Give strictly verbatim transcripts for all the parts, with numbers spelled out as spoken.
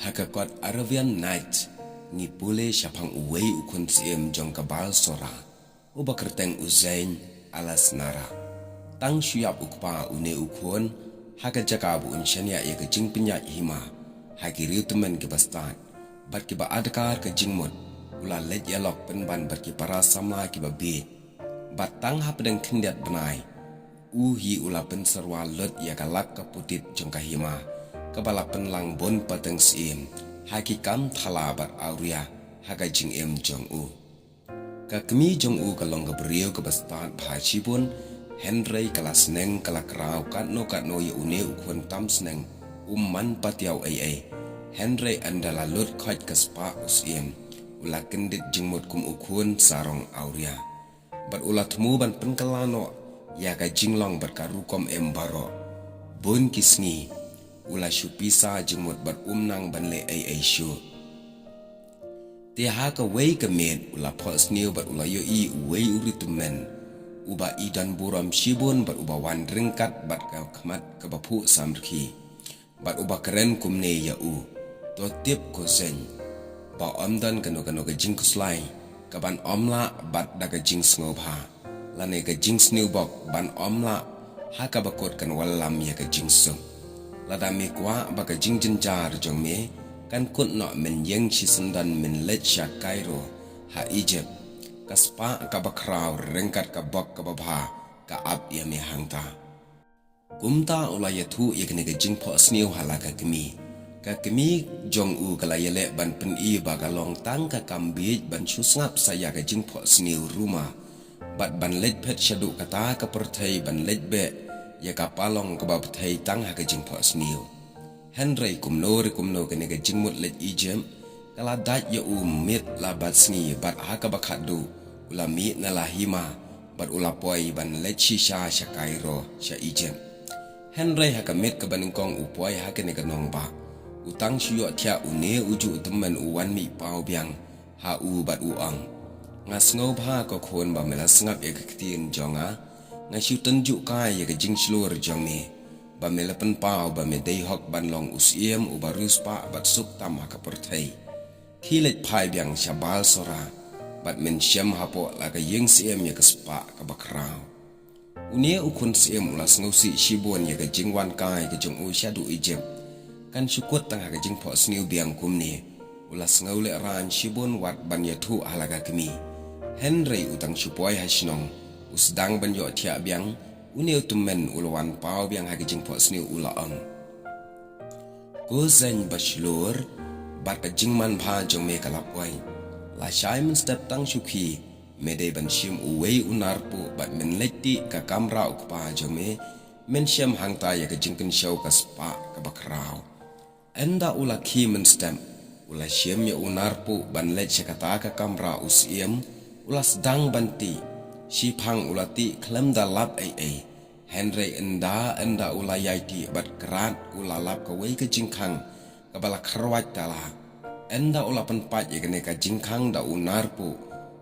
Ha ka kot Arabian Nights ngi pule shaphang uwei u khun syiem jong ka Balsora, uba kyrteng u Zein Alasnara. Tang shu ïap u kpa une u khun ha ka jaka ba un shaniah ïa ka jingpynïaid hima ha ki riew tymmen kiba stad bad kiba adkar ka jingmut, u la leit ïalok pynban bad ki para samla kiba bieit. Bad tang hapdeng khyndiat bnai, u hi u la pynsyrwa lut ïa ka lak ka putit jong ka hima, kaba la pynlang bun pateng syiem ha ki kam thala bad awria ha ka jingim jong u. Ka kmie jong u ka long ka briew kaba stad bha shibun, hynrei ka la sneng ka la kraw katno katno ïa une u khun tam sneng, um man patiaw ei ei. Hynrei ynda la lut khoit ka spah u syiem, u la kyndit jingmut kum u khun sarong awria. Bad u la thmu ban pynkylla noh ïa ka jinglong bad ka rukom im baroh. Bun ki sngi u la shu pisa jingmut bad um nang ban leh ei ei shuh. Te ha kawei ka miet u la phohsniew bad u la ïohi uwei u riewtymmen, uba i don burom shibun bad uba wan ryngkat bad ka khmat kaba phuh samrkhie. Bad uba kren kumne ïa u: To tip ko Zein, ba ym don kano kano ka jingkhuslai kaban ym lah bad da ka jingsngewbha, lane ka jingsniewbok ban ym lah ha kaba kut kan wallam ïa ka jingsuk. Lada me kwah ba ka jingjynjar jong me kan kut noh, men ïeng shisyndon men leit sha Cairo ha Egypt. Ka spah kaba khraw ryngkat ka bok kaba bha ka ap ïa me hangta. Kumta u la ïathuh ïa kane ka jingphohsniew ha la ka kmie. Ka kmie jong u ka la ïaleh ban pyni ba ka long tang ka kam bieit ban shu sngap sa ïa ka jingphohsniew ruma, bad ban leit phet shaduh kata ka pyrthei ban leit beh ïa ka palong kaba pyrthei tang ha ka jingphohsniew. Hynrei kumno re kumno kane ka jingmut leit Egypt ka la dait ïa u miet la bad sngi, bad ha kaba khatduh u la mih na la hima bad u la poi ban leit shisha sha Cairo sha Egypt. Hynrei ha ka miet kaba nyngkong u poi ha kane ka nongbah, u tang shu ïohthiah une ujuh u tymmen u wan mih paw biang ha u bad u ong: Nga sngewbha ko khun ba me la sngap ïa ka ktien jong nga. Nga shu tynjuh kai ïa ka jingshlur jong me ba me la pynpaw ba me dei hok ban long u syiem uba riewspah bad suk tam ha ka pyrthei. Khie leit phai biang sha Balsora bad men shem hapoh la ka ïing syiem ïa ka spah kaba khraw. Une u khun syiem u la sngewsih shibun ïa ka jingwan kai ka jong u shaduh Egypt. Kan shu kut tang ha ka jingphohsniew biang kumne, u la sngewlehraiñ shibun wat ban ïathuh ha la ka kmie. Hynrei u tang shu poi ha shnong, u sdang ban ïohthiah biang. Une u tymmen u la wan paw biang ha ka jingphohsniew, u la ong: Ko Zein bashlur, bad ka jingmanbha jong me ka la poi. Lashai mynstep tang shu khie, me dei ban shim uwei u narpuh bad men leit tih ka kamra u kpa jong me, men shem hangta ïa ka jingkynshew ka spah kaba khraw. Ynda u la khie mynstep, u la shim ïa u narpuh ban leit sha kata ka kamra u syiem, u la sdang ban tih. Shiphang u la tih khlem da lap ei ei. Hynrei ynda ynda u la ïai tih bad krat, u la lap kawei ka jingkhang kaba la kharwait tala. Ynda u la pynpait ïa kane ka jingkhang da u narpuh,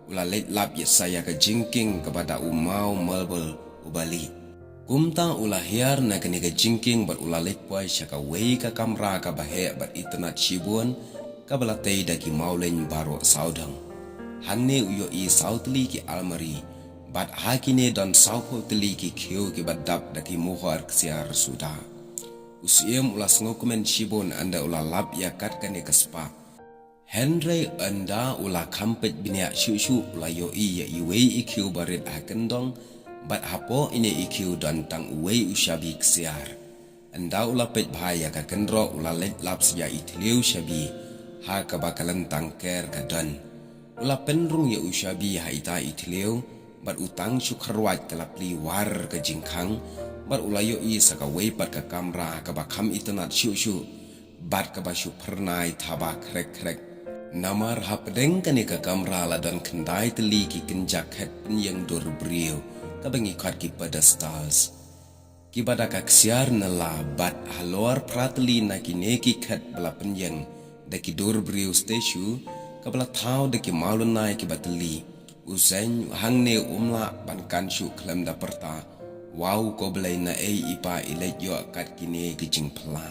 u la leit lap ïa sa ïa ka jingkieng kaba da u maw marble uba lieh. Kumta u la hiar na kane ka jingkieng bad u la leit poi sha kawei ka kamra kaba heh bad itynnad shibun, kaba la tei da ki mawleiñ baroh sawdong. Hangne u ïohi saw tylli ki almari, bad ha kine don sawphew tylli ki khiew kiba dap da ki muhor ksiar suda. U syiem u la sngewkmen shibun ynda u la lap ïa kat kane ka spah. Hynrei ynda u la kham peit bniah shuh shuh, u la ïohi ïa iwei i khiew barit ha kyndong, bad hapoh ine i khiew don tang uwei u shabi ksiar. Ynda u la peit bha ïa ka kynroh, u la leit lap sa ïa i thliew shabi ha kaba ka lyntang ker ka don. U la pynrung ïa u shabi ha ita i thliew, bad u tang shu kharwait ka la plie war ka jingkhang, bad u la ïohi sa kawei pat ka kamra kaba kham itynnad shuh shuh, bad kaba shu phyrnai thaba khrek khrek. Namar hapdeng kane ka kamra la don khyndai tylli ki kynja khet pynïeng dur briew, kaba ngi khot ki pedestals, kiba da ka ksiar na la, bad halor phra tylli na kine ki khet ba la pynïeng da ki dur briew statue, kaba la thaw da ki mawlynnai kiba tylli. U Zein hangne um lah ban kan shuh khlem da pyrta: Wow ko Blei, naei i pa i leit ïoh kat kine ki jingphylla.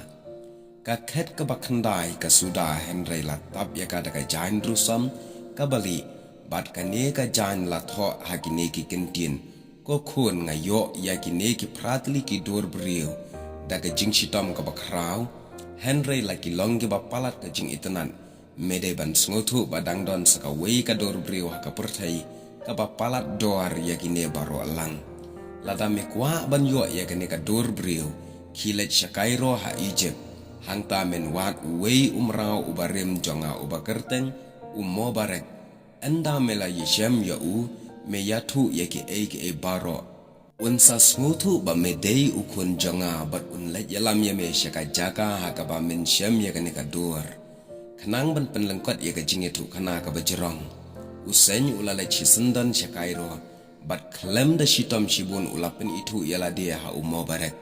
Ka khet kaba khyndai ka suda, hynrei la tap ïa ka da ka jaiñ rusom kaba lieh, bad kane ka jaiñ la thoh ha kine ki kyntien: Ko khun, nga ïoh ïa kine ki phra tylli ki dur briew da ka jingshitom kaba khraw, hynrei la ki long kiba palat ka jingitynnad. Me dei ban sngewthuh ba dang don sa kawei ka dur briew ha ka pyrthei kaba palat dor ïa kine baroh lang. Lada me kwah ban ïoh ïa kane ka dur briew, khie leit shakai ruh ha Ijipt. Hangta men wad uwei u mraw uba rim jong nga uba kyrteng u Mobarek. Ynda me la ïashem ïa u, me ïathuh ïa kiei kiei baroh. Un sa sngewthuh ba me dei u khun jong nga, bad un leit ïalam ïa me sha ka jaka ha kaba men shem ïa kane ka dur, khnang ban pynlyngkot ïa ka jingïathuhkhana kaba jrong. U Seiñ u la leit shisyndon shakai ruh, bad khlem da shitom shibun u la pynithuh ïa lade ha u Mobarek,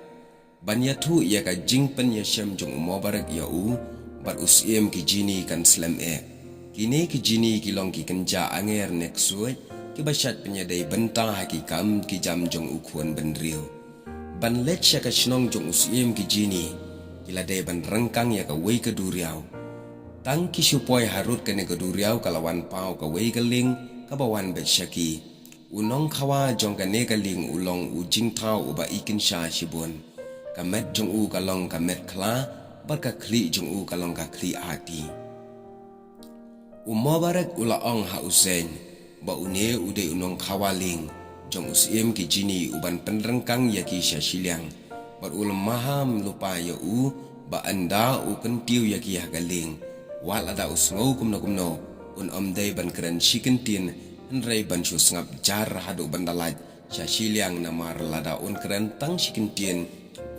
ban ïathuh ïa ka jingpynïashem jong u Mobarek ïa u. Bad u Syiem ki jini kan slem eh. Kine ki jini ki long ki kynja anger ne ksuid, kiba shait pynïadei bynta ha ki kam ki jam jong u khun bynriew. Ban leit sha ka shnong jong u Syiem ki jini, ki la dei ban ryngkang ïa kawei ka duriaw. Tang ki shu poi harud kane ka duriaw, ka la wan paw kawei ka lieng kaba wan beit sha ki. U nongkhawa jong kane ka lieng u long u jingthaw uba ikynsha shibun. Ka met jong u ka long ka met khla, bad ka khlieh jong u ka long ka khlieh hati. U Mobarek u la ong ha u Seiñ ba une u dei u nongkhawa lieng jong u Syiem ki jini uban pynryngkang ïa ki sha shiliang. Bad u la maham lypa ïa u ba ynda u kyntiew ïa ki ha ka lieng, wat lada u sngew kumno kumno, un ym dei ban kren shi kyntien, hynrei ban shu sngap jar haduh ban da lait sha shiliang, namar lada un kren tang shi kyntien,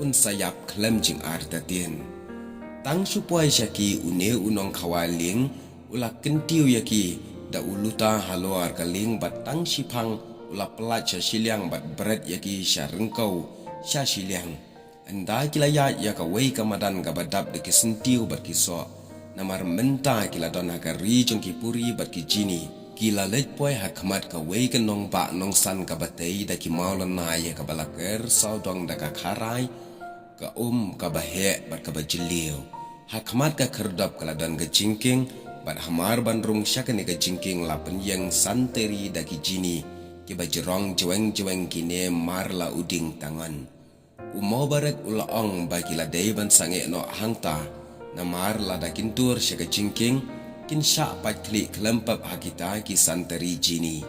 un sa ïap khlem jingartatien. Tang shu poi sha ki, une u nongkhawa lieng u la kyntiew ïa ki da u luta halor ka lieng, bad tang shiphang u la pyllait sha shiliang bad bret ïa ki sha ryngkew sha shiliang. Ynda ki la ïaid ïa kawei ka madan kaba dap da ki syntiew bad ki soh, namar mynta ki la don ha ka ri jong ki puri bad ki jini, ki la leit poi ha khmat kawei ka nongbah nongsan kaba tei da ki mawlynnai ïa kaba la ker sawdong da ka kharai, ka um kaba heh bad kaba jylliew. Ha khmat ka khyrdop ka la don ka jingkieng, bad hamar ban rung sha kane ka jingkieng la pynïeng san teri da ki jini kiba jrong jweng jweng, kine mar la u dieng tangon. U Mobarek u la ong ba ki la dei ban sangeh noh hangta, namar lada kin tur sha ka jingkieng, kin shah pait khlieh khlem pep ha kita ki san teri jini.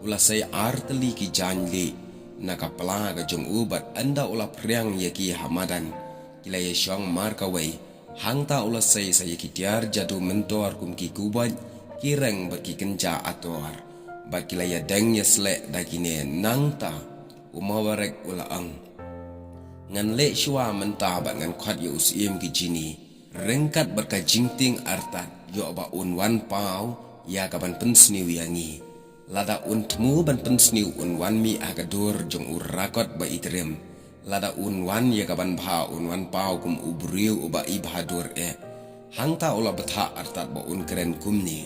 U la sei ar tylli ki jaiñ lieh na ka pla ka jong u, bad ynda u la phriang ïa ki ha madan, ki la ïashong mar kawei. Hangta u la sei sa ïa ki tiar jadu myntor kum ki kuboit, ki reng bad ki kynja ator, bad ki la ïadeng ïasleh da kine. Nangta u Mobarek u la ong: Ngan leh shuwa mynta bad ngan khot ïa u Syiem ki jini. Ryngkat bad ka jingtieng artat, ïoh ba un wan paw ïa ka ban pynsniew ïa ngi. Lada un thmu ban pynsniew, un wan mih ha ka dur jong u rakot ba itriem. Lada un wan ïa ka ban bha, un wan paw kum u briew uba ibha dur eh. Hangta u la bthah artat ba un kren kumne: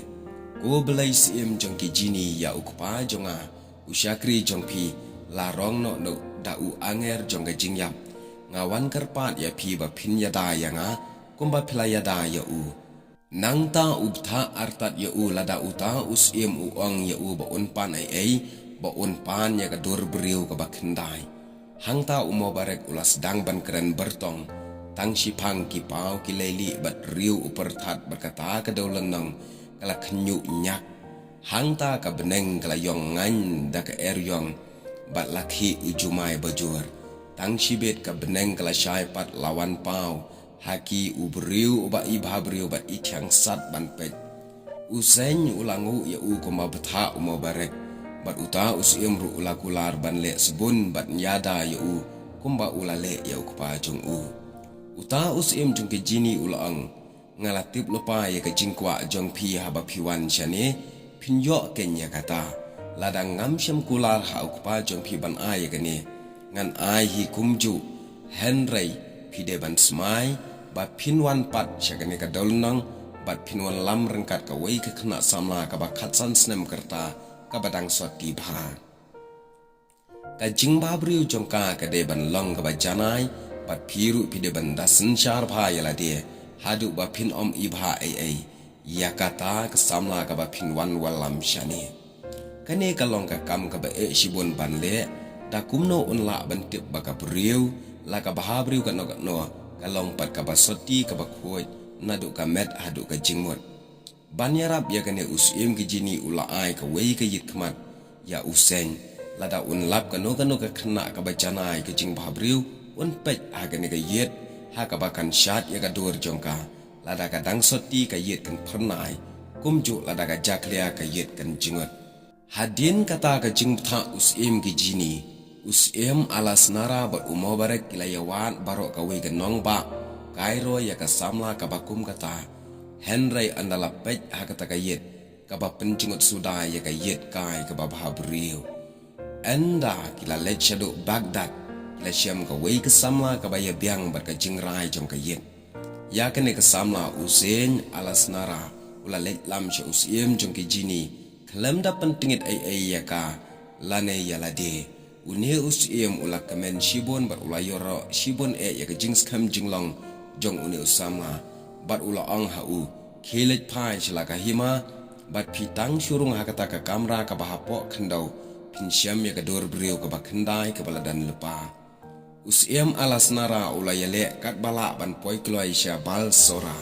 Ko Blei Syiem jong ki jini, ïa u kpa jong nga, u shakri jong phi, la rong noh da u angel jong ka jingïap. Nga wan kyrpad ïa phi ba phin ïada ïa nga kumba phi la ïada ïa u. Nangta u bthah artat ïa u. Lada uta u Syiem u ong ïa u ba un pan ei ei, ba un pan ïa ka dur briew kaba khyndai. Hangta u Mobarek u la sdang ban kren byrtong. Tang shiphang ki paw ki lei lieh bad riew u pyrthat bad kata ka dewlynnong ka la khynñiuh ñiak. Hangta ka bneng ka la ïong ngaiñ da ka er ïong bad la khih u jumai bajur. Tang shibit ka bneng ka la shai pat, la wan paw ha ki u briew uba ibha briew bad i thiang sat ban peit. U Seiñ u la nguh ïa u kumba bthah u Mobarek, bad uta u Syiem ruh u la kular ban leh sbun bad ïada ïa u kumba u la leh ïa u kpa jong u. Uta u Syiem jong ki jini u la ong: Nga la tip lypa ïa ka jingkwah jong phi. Haba phi wan shane, phin ïoh keiñ ïa kata. Lada ngam shym kular ha u kpa jong phi ban ai ïa kane, ngan ai hi kumjuh. Hynrei phi dei ban smai ba phin wan pat sha kane ka dewlynnong, bad phin wallam ryngkat kawei ka khynnah samla kaba khatsan snem ka rta, kaba dang soti bha. Ka jingbhabriew jong ka ka dei ban long kaba janai, bad phi ruh phi dei ban da synshar bha ïa lade haduh ba phin ym ibha ei ei ïa kata ka samla kaba phin wan wallam shane. Kane ka long ka kam kaba eh shibun ban leh, da kumno un lah ban tip ba ka briew, la ka bhabriew kano kano, ka long pat kaba sotti kaba khuid, naduh ka met haduh ka jingmut. Ban ïarap ïa kane u syiem ki jini u la ai kawei ka ïit khmat ïa u Seng. Lada un lap kano kano ka khynnah kaba janai ka jingbhabriew, un peit ha kane ka ïit, ha kaba kan shad ïa ka dur jong ka. Lada ka dang sotti ka ïit kan phyrnai, kumjuh lada ka jakhlia ka ïit kan jngut. Hadien kata ka jingbthah u syiem ki jini, u syiem Alasnara bad u Mobarek ki la ïawad baroh kawei ka nongbah, kai roi ïa ka samla kaba kum kata. Hynrei ynda la peit ha kata ka ïit, kaba pynjngut suda ïa ka ïit kai kaba bhabriew. Ynda ki la leit shaduh Baghdad, ki la shem kawei ka samla kaba ïabiang bad ka jingrai jong ka ïit. Ïa kane ka samla u Seng Alasnara, u la leit lam sha u syiem jong ki jini, khlem da pyntngit ei ei ïa ka, lane ïa lade. Une u syiem u la kmen shibun bad u la ïoh shibun eh ïa ka jingskhem jinglong jong une u samla. Bad u la ong ha u, khie leit phai sha la ka hima, bad phi tang shu rung ha kata ka kamra kaba hapoh khyndew, phin shem ïa ka dur briew kaba khyndai kaba la don lypa. U syiem Alasnara u la ïaleh katba lah ban poi kloi sha Balsora.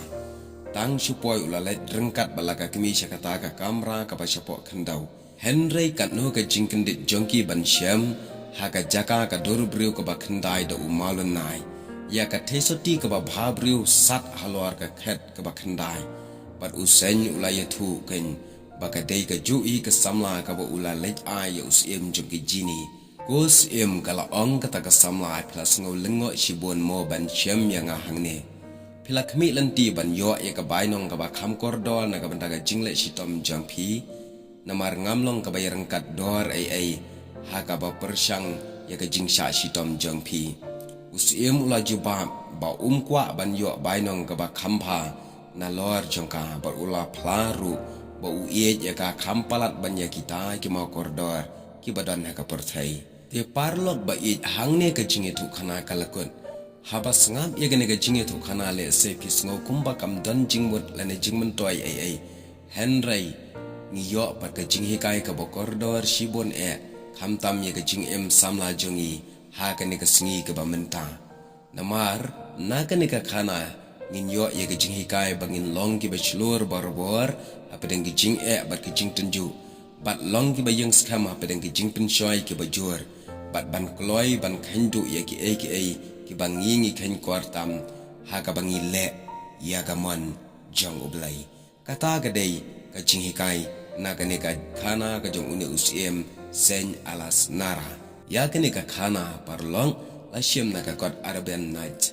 Tang shu poi u la leit ryngkat bad la ka kmie sha kata ka kamra kaba shapoh khyndew. Hynrei katno ka jingkyndit jong ki ban shem, ha ka jaka ka dur briew kaba khyndai da u Mawlynnai. Ïa ka theisotti kaba bhabriew sat halor ka khet kaba khyndai. Bad u Seng u la ïathuh kein, ba ka dei kajuh hi ka samla kaba u la leit ai ïa u syiem jong ki jini. Ko syiem, ka la ong kata ka samla, phi la sngew lyngngoh shibun mo ban shem ïa nga hangne. Phi la khmih lynti ban ïoh ïa ka bainong kaba kham kordor na ka bynta ka jingleh shitom jong phi. Namar ngam long kaba ïaryngkat dor ei ei, ha kaba pyrshang ïa ka jingshah shitom jong phi. U syiem u la jubab, ba um kwah ban ïoh bainong kaba kham bha, nalor jong ka bad u la phla ruh, ba u ïeit ïa ka kham palat ban ïa kita ki mawkordor, kiba don ha ka pyrthei. Te paralok ba ïeit, hangne ka jingïathuhkhana ka la kut. Haba sngap ïa kane ka jingïathuhkhana lehse phi sngew kumba kam don jingmut lane jingmyntoi ei ei. Hynrei, ngi ïoh pat ka jinghikai kaba kordor shibun eh, khamtam ïa ka jingim samla jong ngi, ha kane ka sngi kaba mynta. Namar, na kane ka khana, ngin ïoh ïa ka jinghikai ba ngin long kiba shlur barabor, hapdeng ki jingeh bad ki jingtynjuh. Bad long kiba ïeng skhem hapdeng ki jingpynshoi kiba jur. Bad ban kloi ban kheiñ duh ïa kiei kiei, kiba ngi ngi kheiñ kor tam, ha kaba ngi leh, ïa ka mon, jong U Blei. Kata ka dei, ka jinghikai, na kane ka khana ka jong une u syiem, Seng Alasnara. Ïa kane ka khana paralok, la shim na ka kot Arabian Nights.